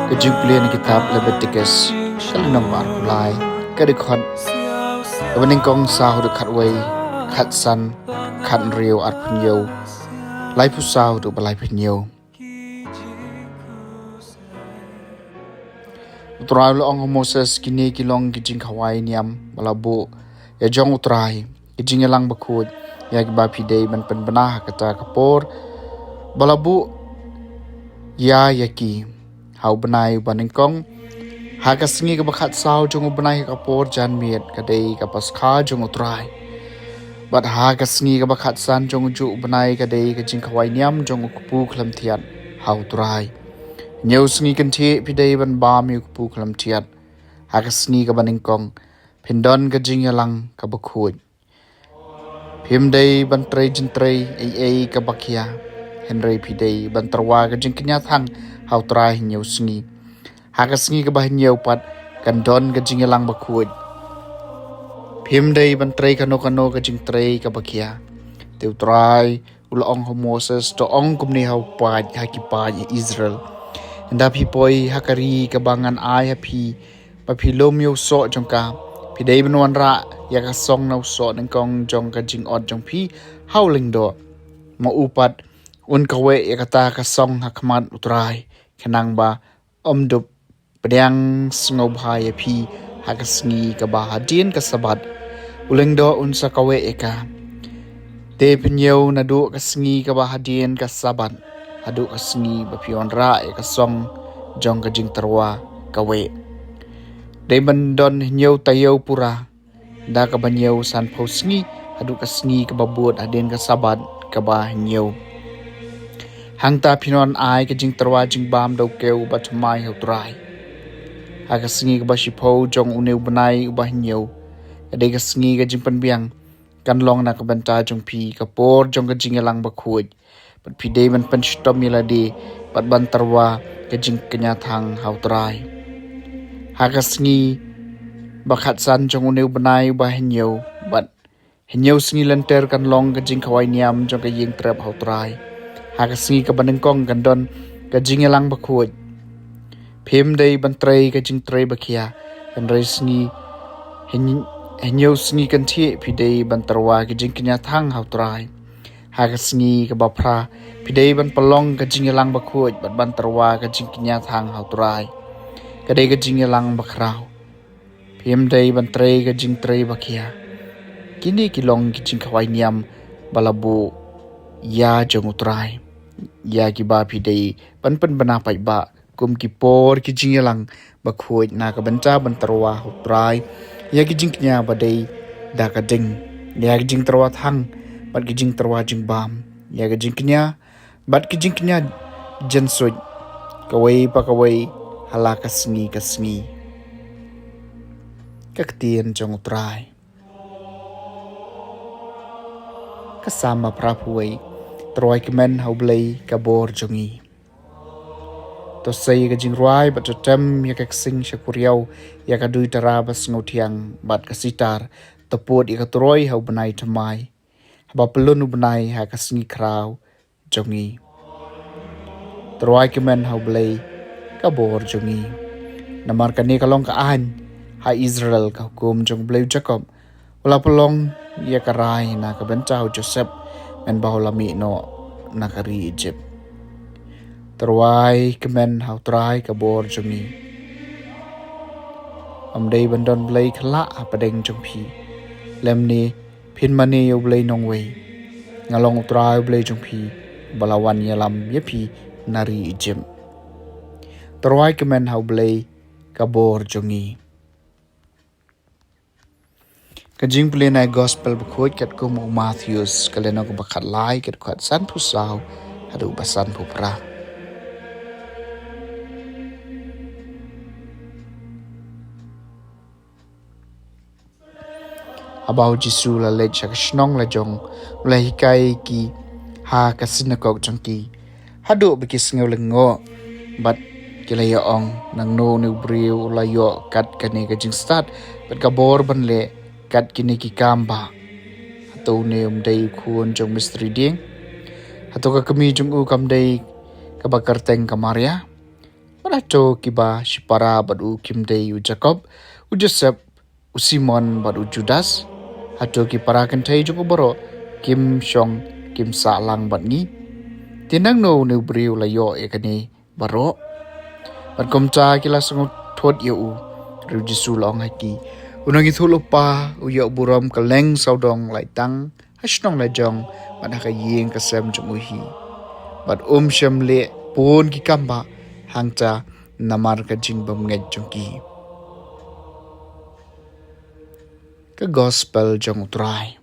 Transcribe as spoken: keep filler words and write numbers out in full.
Ka jingpule na kitab Leviticus, ka lynnong ba arphew lai, ka dkhot kaba nyngkong saw haduh khatwei, khatsan, khathynriew, arphew hynñiew, laiphew saw haduh ba laiphew hynñiew. U Trai u la ong ha u Moses, kine ki long ki jingkhawai niam ba la buh ïa jong U Trai, ki jingïalang bakhuid, ïa kiba phi dei ban pynbna ha kata ka por ba la buh ïa ïa ki, ha u bnai uba nyngkong, ha ka sngi kaba khatsaw jong u bnai, ha ka por janmiet, ka dei ka Paskha jong U Trai. Bad ha ka sngi kaba khatsan jong ujuh u bnai, ka dei ka jingkhawai niam jong u kpu khlem thiat ha U Trai. Hynñiew sngi kynthieh phi dei ban bam ïa u kpu khlem thiat. Ha ka sngi kaba nyngkong phin don ka jingïalang kaba khuid. Phim dei ban trei jingtrei ei ei kaba khia, hynrei phi dei ban tyrwa ka jingkñia thang ha U Trai hynñiew sngi. Ha ka sngi kaba hynñiew pat kan don ka jingïalang bakhuid. Phim dei ban trei kano kano ka jingtrei kaba khia. Te U Trai u la ong ha u Moses, to ong kumne ha u paid, ha ki paid Israel: Ynda phi poi ha ka ri kaba ngan ai ha phi ba phi lum ïa u soh jong ka, phi dei ban wanrah ïa ka song na u soh nyngkong jong ka jingot jong phi ha u lyngdoh. Ma u pat un kaweh ïa kata ka song ha khmat U Trai, khnang ba ym dup pdiang sngewbha ïa phi ha ka sngi kaba hadien ka Sabbath. U lyngdoh un sa kaweh ïa ka. Te phin ïew naduh ka sngi kaba hadien ka Sabbath haduh ka sngi ba phi wanrah ïa ka song jong ka jingtyrwa kaweh. Dei ban don hynñiew taïew pura. Da kaba hynñiew sanphew sngi haduh ka sngi kaba bud hadien ka Sabbath kaba hynñiew. Hangta phin wan ai ka jingtyrwa jingbam da u kew uba thymmai ha U Trai. Ha ka sngi kaba shiphew jong une u bnai uba hynñiew, ka dei ka sngi ka jingpynbiang, kan long na ka bynta jong phi ka por jong ka jingïalang bakhuid. Bad phi dei ban pynshitom ïa lade bad ban tyrwa ka jingkñia thang ha U Trai. Ha ka sngi ba khatsan jong une u bnai uba hynñiew, bad hynñiew sngi lynter kan long ka jingkhawai niam jong ka ïing trep ha U Trai. Ha ka sngi kaba nyngkong kan don ka jingïalang bakhuid. Phim dei ban trei ka jingtrei ba khia, hynrei sngi hynñ-, hynñiew sngi kynthieh phi dei ban tyrwa ka jingkñia thang ha U Trai. Ha ka sngi kaba phra phi dei ban pynlong ka jingïalang bakhuid bad ban tyrwa ka jingkñia thang ha U Trai. Ka dei ka jingïalang bakhraw. Phim dei ban trei ka jingtrei ba khia. Kine ki long ki jingkhawai niam ba la buh ïa jong U Trai, ïa kiba phi dei ban pynbna paidbah kum ki por ki jingïalang bakhuid na ka bynta ban tyrwa ha U Trai ïa ki jingkñia ba dei da ka ding, ïa ki jingtyrwa thang bad ki jingtyrwa jingbam, ïa ki jingkñia bad ki jingkñia jynsuit, kawei pa kawei ha la ka sngi ka sngi. Ka ktien jong U Trai. Ka Salm ba phra phew wei. Tyrwa ai kmen ha U Blei ka bor jong ngi. To sei ïa ka jingrwai bad to tem ïa ka ksing sha kuriaw, ïa ka duitara ba sngewthiang bad ka sitar. To pud ïa ka turoi ha u bnai thymmai, haba pyllun u bnai ha ka sngi khraw jong ngi. Tyrwa ai kmen ha U Blei ka bor jong ngi. Namar kane ka long ka aiñ ha Israel, ka hukum jong U Blei u Jakob, u la pynlong ïa ka rai na ka bynta u Joseph, mynba u la mih noh na ka ri Egypt. Tyrwa ai kmen ha U Trai ka bor jong ngi. Ym dei ban don blei khlak hapdeng jong phi, lymne phin mane ïa u blei nongwei. Nga long U Trai U Blei jong phi, uba la wan ïalam ïa phi na ri Egypt. Tyrwa ai kmen ha U Blei ka bor jong ngi. Ka jingpule na ka Gospel bakhuid katkum u Mathaios, ka lynnong kaba khatlai, ka dkhot sanphew saw haduh ba sanphew phra. Haba u Jisu u la leit sha ka shnong lajong, u la hikai ïa ki ha ka synagog jong ki, haduh ba ki sngew lyngngoh bad ki la ïa ong, nangno une u briew u la ïoh kat kane ka jingstad bad ka bor ban leh kat kine ki kam bah? Hato une um dei u khun jong u mistri dieng? Hato ka kmie jong u kam dei kaba kyrteng ka Maria? Bad hato kiba shipara bad u kim dei u Jakob, u Joseph, u Simon bad u Judas? Hato ki para kynthei jong u baroh kim shong, kim sah lang bad ngi? Te nangno une u briew la ïoh ïa kane baroh? Bad kumta ki la sngewthut ïa u. Hynrei u Jisu u la ong ha ki: U nongïathuhlypa u ïoh burom kylleng sawdong laitang ha shnong la jong bad ha ka ïing ka sem jong u hi. Bad um shym leh bun ki kam bah hangta namar ka jingbymngeit jong ki. Ka Gospel jong U Trai.